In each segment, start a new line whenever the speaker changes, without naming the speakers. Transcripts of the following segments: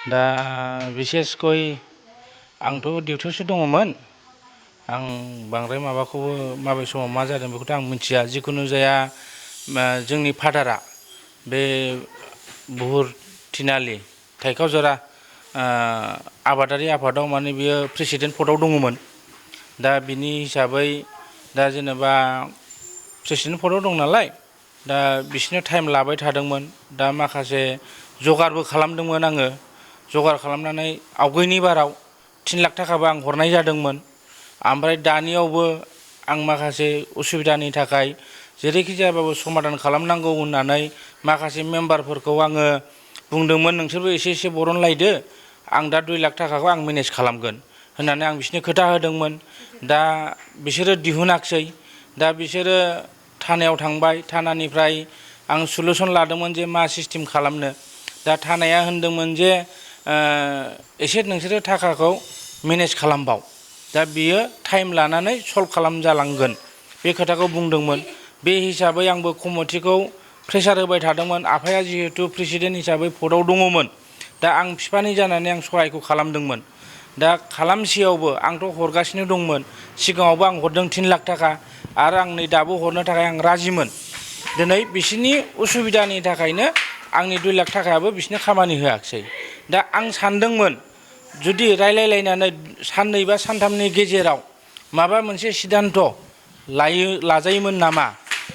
दा बिसेसकय आंथ' डिउटियावसो दङमोन आं बांद्राय माबाखौबो माबे समाव मा जादों बेखौथ' आं मिथिया जिखुनु जाया जोंनि फादारा बे बुहुर थिनालि थाइखावजरा आबादारि आफादाव माने बियो प्रेसिडेन्ट पदआव दङमोन दा बिनि हिसाबै दा जेनेबा प्रेसिडेन्ट पदआव दं नालाय दा बिसोरनो टाइम लाबाय थादोंमोन दा माखासे जगारबो खालामदोंमोन आङो जगार खालामनानै आवगायनि बाराव 3 लाख थाखाबो आं हरनाय जादोंमोन ओमफ्राय दानियावबो आं माखासे उसुबिदानि थाखाय जेरैखि जायाबाबो समाधान खालामनांगौ होननानै माखासे मेम्बारफोरखौ आङो बुंदोंमोन नोंसोरबो एसे एसे बरनलायदो आं दा 2 लाख थाखाखौ आं मेनेज खालामगोन होननानै आं बिसोरनो खोथा होदोंमोन दा बिसोरो दिहुनाखिसै दा बिसोरो थानायाव थांबाय थानानिफ्राय आं सलुसन लादोंमोन जे मा सिस्टेम खालामनो दा थानाया होनदोंमोन जे एसे नोंसोरो थाखाखौ मेनेज खालामबाव दा बियो टाइम लानानै सल्भ खालामजालांगोन बे खोथाखौ बुंदोंमोन बे हिसाबै आंबो कमिटिखौ प्रेसार होबाय थादोंमोन आफाया जिहेतु प्रेसिडेन्ट हिसाबै पदआव दङमोन दा आं बिफानि जानानै आं सहायखौ खालामदोंमोन दा खालामसेयावबो आंथ' हरगासिनो दंमोन सिगाङावबो आं हरदों 3 लाख थाखा आरो आं नै दाबो हरनो थाखाय आं राजिमोन दिनै बिसोरनि उसुबिदानि थाखायनो आंनि 2 लाख थाखायाबो बिसोरनो खामानि होआखिसै दा आं सानदोंमोन जुदि रायलायलायनानै साननै बा सानथामनि गेजेराव माबा मोनसे सिद्धान्त लाजायोमोन नामा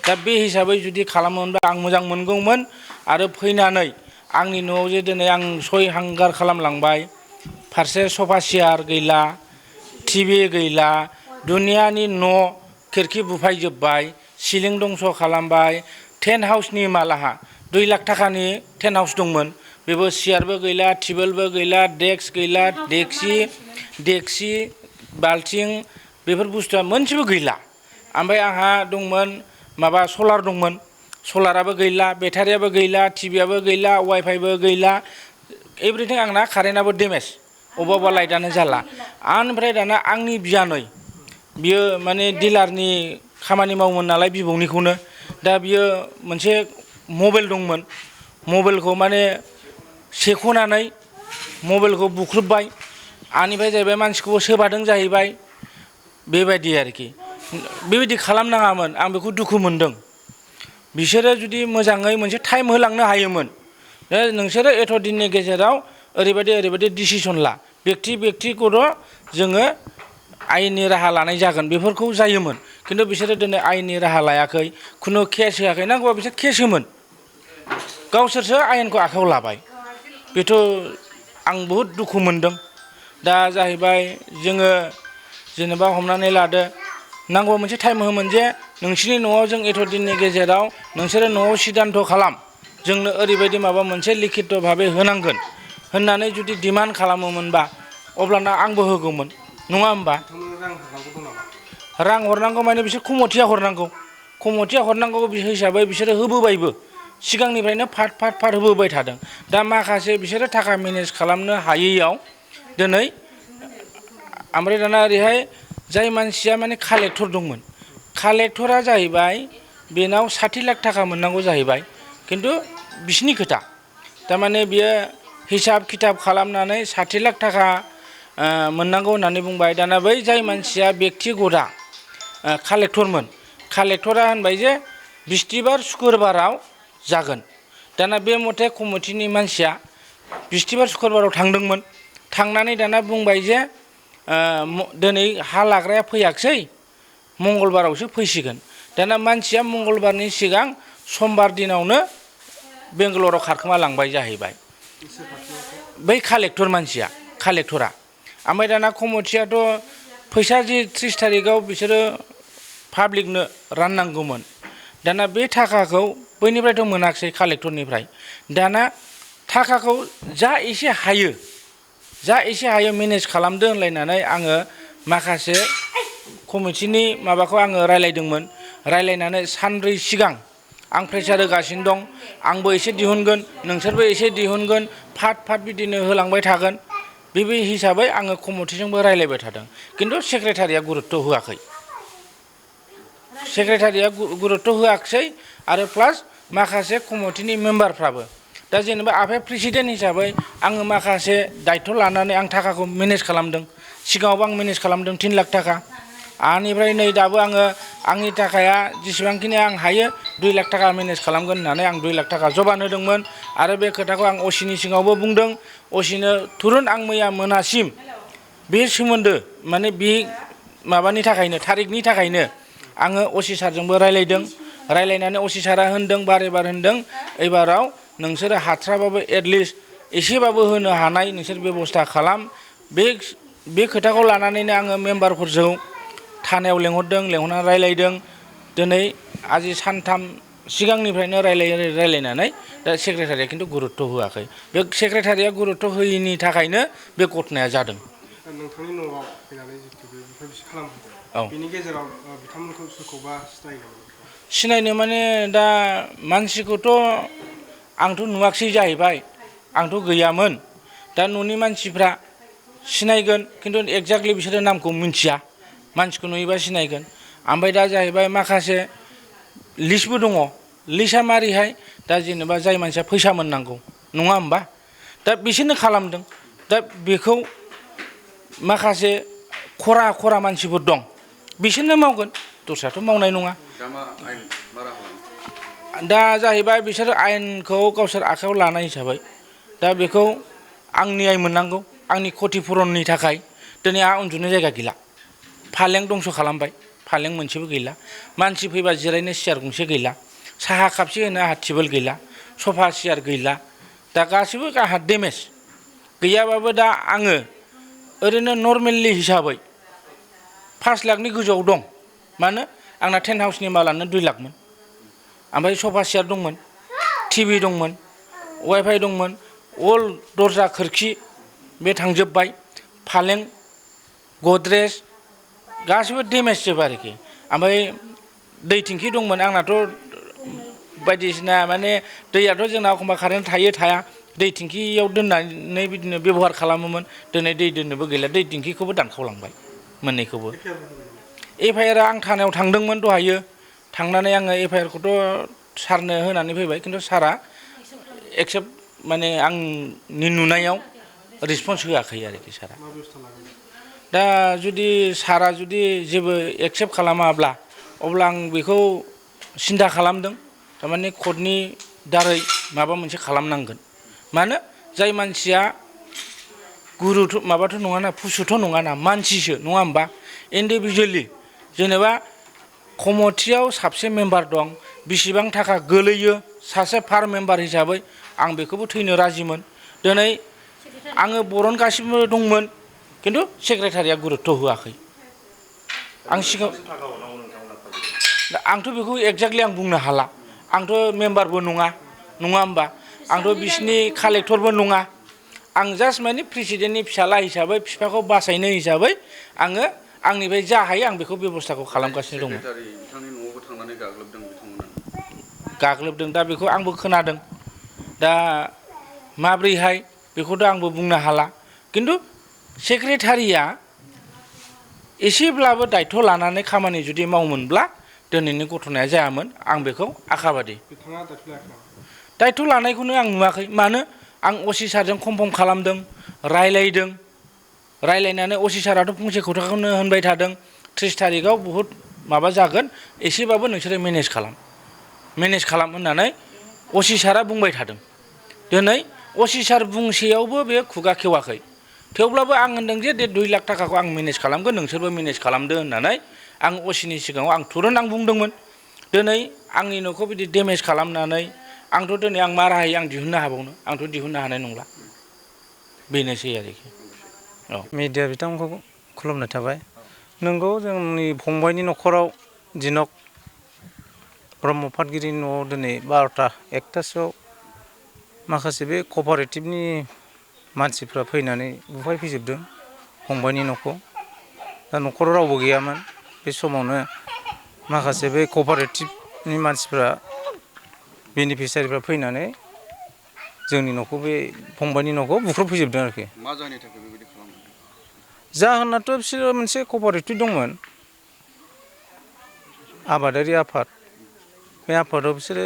दा बे हिसाबै जुदि खालामोमोनबा आं मोजां मोनगौमोन आरो फैनानै आंनि न'आव जे दिनै आं सय हांगार खालामलांबाय फारसे सफा सियार गैला टिभि गैला दुनियानि न' खिरखि बुफायजोब्बाय सिलिं दंस' खालामबाय टेन्ट हाउसनि मालाहा 2 लाख थाखानि टेन्ट हाउस दंमोन बेबो सियारबो गैला टेबोलबो गैला डेस्क गैला डेक्सि बाल्थिं बेफोर बुस्थुआ मोनसेबो गैला ओमफ्राय आंहा दंमोन माबा सलार दंमोन सलाराबो गैला बेटारियाबो गैला टिभियाबो गैला वाइफाइबो गैला एभ्रिथिं आंना कारेन्टआबो डेमेज अबा लाइटआनो जाला ओमफ्राय दाना आंनि बियानै बियो माने डिलारनि खामानि मावोमोन नालाय बिबौनिखौनो दा बियो मोनसे मबाइल दंमोन मबाइलखौ माने सेख'नानै मबाइलखौ बुख्रुबबाय आनिफ्राय जाहैबाय मानसिखौबो सोबादों जाहैबाय बेबायदि आरोखि बेबायदि खालामनाङामोन आं बेखौ दुखु मोनदों बिसोरो जुदि मोजाङै मोनसे टाइम होलांनो हायोमोन नोंसोरो एथ' दिननि गेजेराव ओरैबायदि डिसिसन ला बेक्तिगत जोङो आयेननि राहा लानाय जागोन बेफोरखौ जायोमोन खिन्थु बिसोरो दिनै आयेननि राहा लायाखै खुनु केस होआखै नांगौबा बिसोर केस होमोन गावसोरसो आयेनखौ आखायाव लाबाय बेथ' आं बहुद दुखु मोनदों दा जाहैबाय जोङो जेनेबा हमनानै लादो नांगौ मोनसे टाइम होमोन जे नोंसिनि न'आव जों एथ' दिननि गेजेराव नोंसोरो न'आव सिद्धान्त खालाम जोंनो ओरैबायदि माबा मोनसे लिखित भाबै होनांगोन होननानै जुदि डिमान्ड खालामोमोनबा अब्लाना आंबो होगौमोन नङा होमबा रां हरनांगौ माने बिसोर कमिटिया हरनांगौ हिसाबै बिसोरो होबोबायबो सिगांनिफ्रायनो फाट होबोबाय थादों दा माखासे बिसोरो थाखा मेनेज खालामनो हायैयाव दिनै ओमफ्राय दाना ओरैहाय जाय मानसिया माने कालेक्टर दंमोन कालेक्टरा जाहैबाय बेनाव 60 लाख थाखा मोननांगौ जाहैबाय खिन्थु बिसिनि खोथा थारमाने बियो हिसाब खिथाब खालामनानै 60 लाख थाखा मोननांगौ होननानै बुंबाय दाना बै जाय मानसिया बेक्तिगतआ कालेक्टरमोन कालेक्टरा होनबाय जे बिस्तिबार सुक्रुबाराव जागोन दाना बे मथे कमिटिनि मानसिया बिस्तिबार सुक्रुबाराव थांदोंमोन थांनानै दाना बुंबाय जे दिनै हा लाग्राया फैयाखिसै मंगलबारावसो फैसिगोन दाना मानसिया मंगलबारनि सिगां समबार दिनावनो बेंगालराव खारखोमा लांबाय जाहैबाय बै कालेक्टरा ओमफ्राय दाना कमिटियाथ' फैसा जे 30 थारिखआव बिसोरो पाब्लिकनो राननांगौमोन दाना बे थाखाखौ बैनिफ्रायथ' मोनाखिसै कालेक्टरनिफ्राय दाना थाखाखौ जा एसे हायो मेनेज खालामदो होनलायनानै आङो माखासे कमिटिनि माबाखौ आङो रायलायदोंमोन रायलायनानै सानब्रै सिगां आं प्रेसार होगासिनो दं आंबो एसे दिहुनगोन नोंसोरबो एसे दिहुनगोन फाट बिदिनो होलांबाय थागोन बे हिसाबै आङो कमिटिजोंबो रायलायबाय थादों खिन्थु सेक्रेटारिया गुरुत्त होआखै आरो प्लास माखासे कमिटिनि मेम्बारफ्राबो दा जेनेबा आफाया प्रेसिडेन्ट हिसाबै आङो माखासे दायथ' लानानै आं थाखाखौ मेनेज खालामदों सिगाङावबो आं मेनेज खालामदों 3 लाख थाखा आंनिफ्राय नै दाबो आङो आंनि थाखाया जेसेबांखिनि आं हायो 2 लाख थाखा मेनेज खालामगोन होननानै आं 2 लाख थाखा जबान होदोंमोन आरो बे खोथाखौ आं असिनि सिगाङावबो बुंदों असिनो तुरुन आं मैया मोनासिम बे सोमोन्दो माने बे माबानि थाखायनो थारिखनि थाखायनो आङो असि सारजोंबो रायलायदों रायलायनानै असि सारा होनदों बारे बार होनदों एबाराव नोंसोरो हाथ्राबाबो एटलिस्ट एसेबाबो होनो हानाय नोंसोर बेबस्था खालाम बे खोथाखौ लानानैनो आङो मेम्बारफोरजों थानायाव लेंहरदों लेंहरनानै रायलायदों दिनै आजि सानथाम सिगांनिफ्रायनो रायलायनानै दा सेक्रेटारिया खिन्थु गुरुत्त' होआखै बे सेक्रेटारिया गुरुत्त' होयैनि थाखायनो बे घटनाया जादों
नोंथांनि न'आव फैनानै जितु बेफोरबायदि खालामदों बेनि गेजेराव बिथांमोनखौ सोरखौबा सिनायो नामा
सिनायनो माने दा मानसिखौथ' आंथ' नुवाखसै जाहैबाय आंथ' गैयामोन दा न'नि मानसिफ्रा सिनायगोन खिन्थु एक्जेक्टलि बिसोरो नामखौ मिन्थिया मानसिखौ नुयोबा सिनायगोन ओमफ्राय दा जाहैबाय माखासे लिस्टबो दङ लिस्टआ मारैहाय दा जेनेबा जाय मानसिया फैसा मोननांगौ नङा होमबा दा बिसोरनो खालामदों दा बेखौ माखासे खरा मानसिफोर दं बिसोरनो मावगोन दस्राथ' मावनाय नङा दा जाहैबाय बिसोर आयेनखौ गावसोर आखायाव लानाय हिसाबै दा बेखौ आं न्याय मोननांगौ आंनि क्षतिपुरननि थाखाय दिनै आंहा उन्दुनो जायगा गैला फालें दंस' खालामबाय फालें मोनसेबो गैला मानसि फैबा जिरायनो सियार गंसे गैला साहा कापसे होनो आंहा टेबोल गैला सफा सियार गैला दा गासैबो आंहा डेमेज गैयाबाबो दा आङो ओरैनो नर्मेलि हिसाबै 5 लाखनि गोजौआव दं मानो आंना टेन्ट हाउसनि मालानो 2 लाखमोन ओमफ्राय सफा सियार दंमोन टिभि दंमोन वाइफाइ दंमोन अल दरजा खोरखि बे थांजोब्बाय फालें गद्रेज गासैबो डेमेज जोब आरोखि ओमफ्राय दै टेंखि दंमोन आंनाथ' बायदिसिना माने दैयाथ' जोंना एखमबा कारेन्ट थायो थाया दै टेंखियाव दोननानै बिदिनो बेबहार खालामोमोन दिनै दै दोननोबो गैला दै टेंखिखौबो दानखावलांबाय मोननैखौबो एफआइआर आं थानायाव थांदोंमोन दहायो थांनानै आङो एफआइआरखौथ' सारनो होनानै फैबाय खिन्थु सारा एक्सेप्ट माने आंनि नुनायाव रिसपन्स होआखै आरोखि सारा दा जुदि सारा जुदि जेबो एक्सेप्ट खालामाब्ला अब्ला आं बेखौ सिन्था खालामदों थारमाने कर्टनि दारै माबा मोनसे खालामनांगोन मानो जाय मानसिया गुरुथ' माबाथ' नङाना फुसुथ' नङाना मानसिसो नङा होमबा इन्डिभिजुवेलि जेनेबा कमिटियाव साबसे मेम्बार दं बेसेबां थाखा गोलैयो सासे फार मेम्बार हिसाबै आं बेखौबो थैनो राजिमोन दिनै आङो बरनगासिनो दंमोन खिन्थु सेक्रेटारिया गुरुत्त' होआखै आं सिगां आंथ' बेखौ एक्जेक्टलि आं बुंनो हाला आंथ' मेम्बारबो नङा होमबा आंथ' बिसिनि कालेक्टरबो नङा आं जास्ट माने प्रेसिडेन्टनि फिसाला हिसाबै बिफाखौ बासायनो हिसाबै आङो आंनिफ्राय जा हायो आं बेखौ बेबस्थाखौ खालामगासिनो दङ
बिथांनि न'आवबो थांनानै गाग्लोबदों बिथांमोना
गाग्लोबदों दा बेखौ आंबो खोनादों दा माब्रैहाय बेखौथ' आंबो बुंनो हाला खिन्थु सेक्रेटारिया एसेब्लाबो दायथ' लानानै खामानि जुदि मावोमोनब्ला दिनैनि घटनाया जायामोन आं बेखौ आखाबादि दायथ' लानायखौनो आं नुवाखै मानो आं असि सारजों कनफार्म खालामदों रायलायनानै असि साराथ' फंसे खोथाखौनो होनबाय थादों 30 थारिखआव बहुद माबा जागोन एसेबाबो नोंसोरो मेनेज खालाम होननानै असि सारा बुंबाय थादों दिनै असि सार बुंसेयावबो बे खुगा खेवाखै थेवब्लाबो आं होनदों जे 2 लाख थाखाखौ आं मेनेज खालामगोन नोंसोरबो मेनेज खालामदो होननानै आं असिनि सिगाङाव आं तुरुन आं बुंदोंमोन दिनै आंनि न'खौ बिदि डेमेज खालामनानै आंथ' दिनै आं मा राहायै आं दिहुननो हाबावनो आंथ' दिहुननो हानाय नंला बेनोसै आरोखि
मिडिया बिथांमोनखौ खुलुमनाय थाबाय नंगौ जोंनि फंबायनि न'खराव दिनक ब्रह्म पाटगिरिनि न'आव दिनै 12टा 1टासोआव माखासे बे कपारेटिभनि मानसिफ्रा फैनानै बुफायफैजोबदों फंबायनि न'खौ दा न'खराव रावबो गैयामोन बे समावनो माखासे बे कपारेटिभनि मानसिफ्रा बेनिफिसारिफ्रा फैनानै जोंनि न'खौ बे फंबायनि न'खौ बुख्रुबफैजोबदों आरोखि
मा जाहोननि थाखाय बेबायदि खालामदों
जाहोनाथ' बिसोरो मोनसे कपारेटिभ दंमोन आबादारि आफाद बे आफादाव बिसोरो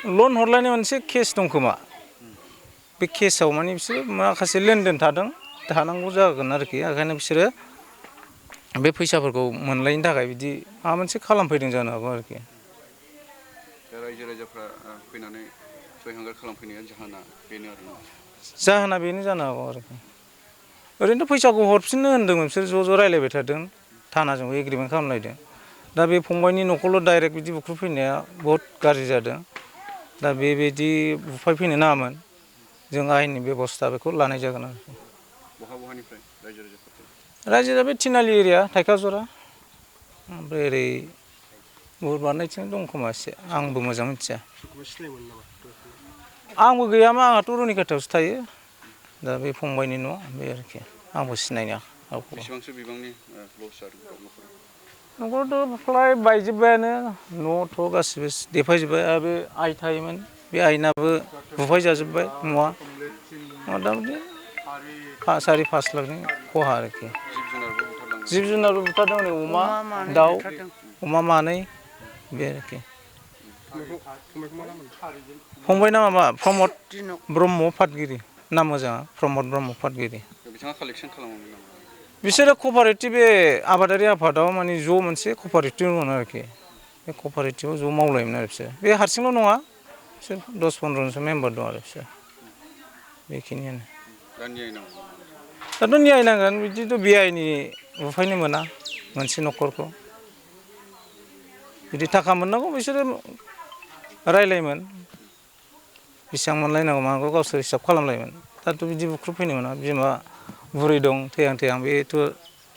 लन हरलायनाय मोनसे केस दं खोमा बे केसाव माने बिसोरो माखासे लेनदेन थानांगौ जागोन आरोखि ओंखायनो बिसोरो बे फैसाफोरखौ मोनलायनो थाखाय बिदि माबा मोनसे खालामफैदों जानो हागौ आरोखि
दा रायजो राजाफ्रा फैनानै सय हांगार खालामफैनाया जाहोना बेनो आरोना
जाहोना बेनो जानो हागौ आरोखि ओरैनोथ' फैसाखौ हरफिननो होन्दोंमोन बिसोर ज' रायलायबाय थादों थानाजोंबो एग्रिमेन्ट खालामलायदों दा बे फंबायनि न'खौल' डाइरेक्ट बिदि बुख्रुबफैनाया बहुद गाज्रि जादों दा बेबायदि बुफायफैनो नाङामोन जों आयेननि बेब'स्था बेखौ लानाय जागोन आरोखि
बहानिफ्राय रायजो राजाफोर
रायजोआ बे थिनालि एरिया थाइखाजरा ओमफ्राय ओरै बुहुद बारनायथिं दं खोमा एसे आंबो मोजां मिथिया
सोरखौबा सिनायमोन नामा
आंबो गैयामोन आंहाथ' रुनिखाथायावसो थायो दा बे फंबायनि न' बे आरोखि आंबो सिनायनो रावखौबो
बेसेबांसो बिबांनि लस जादों
न'खराथ' फ्राय बायजोब्बायानो न'थ' गासिबो देफायजोब्बाय आरो बे आइ थायोमोन बे आइनाबो बुफाय जाजोब्बाय न'आ मथा मथि 4-5 लाखनि खहा आरोखि जिब जुनारबो बुथारदों नै अमा दाउ अमा मानै बे आरोखि फंबायना माबा प्रमद ब्रह्म पाटगिरि नाम मोजाङा प्रमद ब्रह्म पाटगिरि
बिथाङा कालेक्सन खालामोमोन नामा
बिसोरो कपारेटिभ बे आबादारि आफादाव माने ज' मोनसे कपारेटिभ दंमोन आरोखि बे कपारेटिभआव ज' मावलायोमोन आरो बिसोर बे हारसिंल' नङा बिसोर 10-15 जनसो मेम्बार दं आरो बिसोर बेखिनियानो दाथ' न्याय नांगोन बिदिथ' बेआइनि बुफायनो मोना मोनसे न'खरखौ जुदि थाखा मोननांगौ बिसोरो रायलायोमोन बेसेबां मोनलायनांगौ मानांगौ गावसोर हिसाब खालामलायोमोन दाथ' बिदि बुख्रुबफैनो मोना बिमा बुरै दं थैहां बेथ'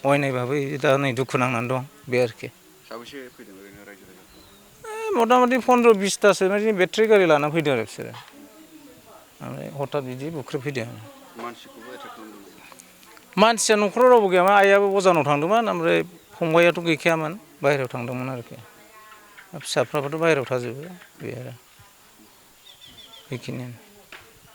अयनाय भाबै दा नै दुखु नांनानै दं बे आरोखि
साबेसे फैदों ओरैनो रायजो राजाफोर
मथा मथि 15-20थासो माने बेटारि गारि लानानै फैदों आरो बिसोरो ओमफ्राय हथात बिदि बुख्रुबफैदों
मानसिखौबो एटेक खालामदों
मानसिया न'खराव रावबो गैयामोन आइयाबो अजानाव थांदोंमोन ओमफ्राय फंबायाथ' गैखायामोन बाहेरायाव थांदोंमोन आरोखि फिसाफ्राबोथ' बाहेरायाव थाजोबो बे आरो बेखिनियानो